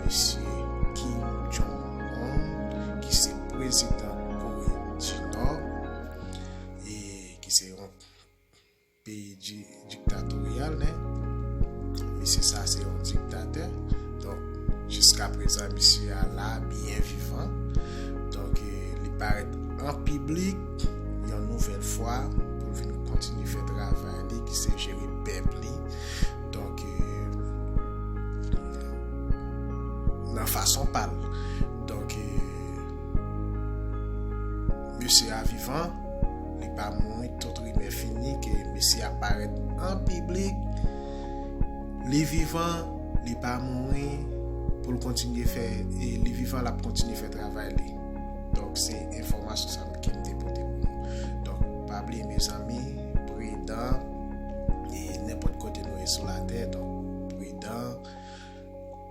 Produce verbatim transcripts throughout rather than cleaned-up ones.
Mesye Kim Jong-un, ki se prezidan Kore di Nò, e ki se yon peyi di-, diktatoryal, men mesye sa se yon diktatè. Donk, jiska prezan, mesye a la, byen vivan. Donk, e, li parèt an piblik yon nouvèl fwa pou l vin kontinye fè travay li, ki se jere pèp li. Donk, e, nan fason pa l. Donk, e, mesye a vivan, li pa mouri, tout rimè fini ke mesye a parèt an piblik, li vivan, li pa mouri, pou l kontinye fè, e li vivan, l ap kontinye fè travay li. Donk, se enfòmasyon sa m, ke m te pote pou nou. Donk, pa bliye, mezanmi, pridan, e nenpòt kote nou ye sou latè, donk, pridan,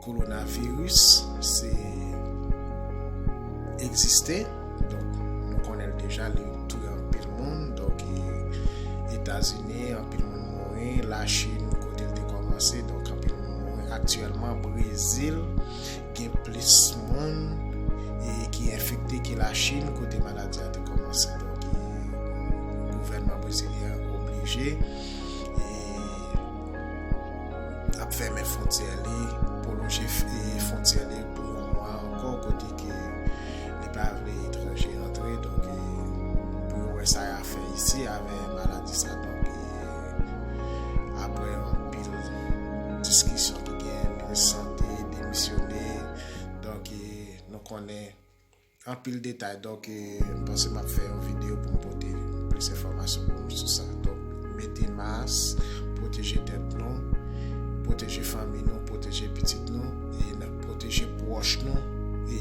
kowonaviris, se egziste. Donk, nou konnen l deja, li touye anpil moun. Donk, e, Etazini, anpil moun mouri. Lachin, kote l te kòmanse, donk, anpil moun mouri. Aktyèlman, Brezil gen plis moun, e, ki enfekte ke Lachin, kote maladi a te kòmanse. Donk, e, gouvènman brezilyen an oblije, e, ap fèmen fwontyè li, pwolonje f-, e, fwontyè li pou yon mwa ankò, kote ke li pa vle etranje rantre. Donk, e, pou yo wè sa y a fè isi avè maladi sa. Donk, e, apre anpil diskisyon ki gen, minis sante demisyone. Donk, e, nou konnen anpil detay. Donk, e, m panse m ap fè yon videyo pou m pote plis enfòmasyon pou nou sou sa. Donk, mete mas, pwoteje tèt nou, pwoteje fanmi nou, pwoteje pitit nou, e n ap pwoteje pwòch nou, e,